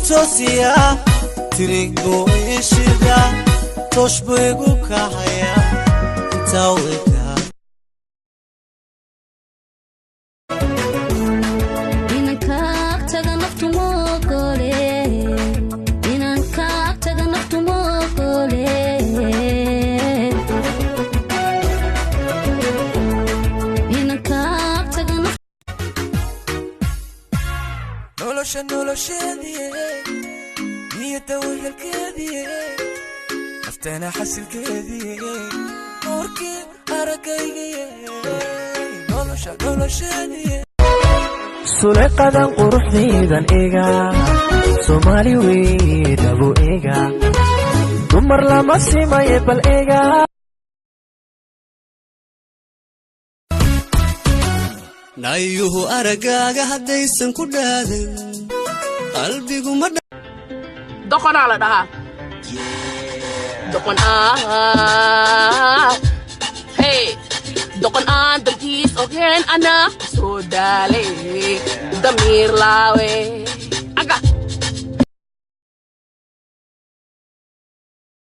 Toosiyaa, tirig buu ii shidaa, toosh buu igu kahayaa intaa weka. Inaan kaag taga naftu moogole, inaan kaag taga naftu moogole, inaan kaag taga naftu. Nolosha nolosheedii, niyadda wehelkeedii, naftana xasilkeedii, nuurkii araggaygiye, nolosha nolosheedii. Suleeqadan quruxdaydan ega, Soomaali weydhabu ega, dumar lama simaye bal ega. Nayuhu araggaaga haddaysan ku dhaadan qalbigu ma. Doqonaa la dhahaa, doqon ah, hey, doqon aan dantiis ogeen, anaa soo daalay, damiir laawe.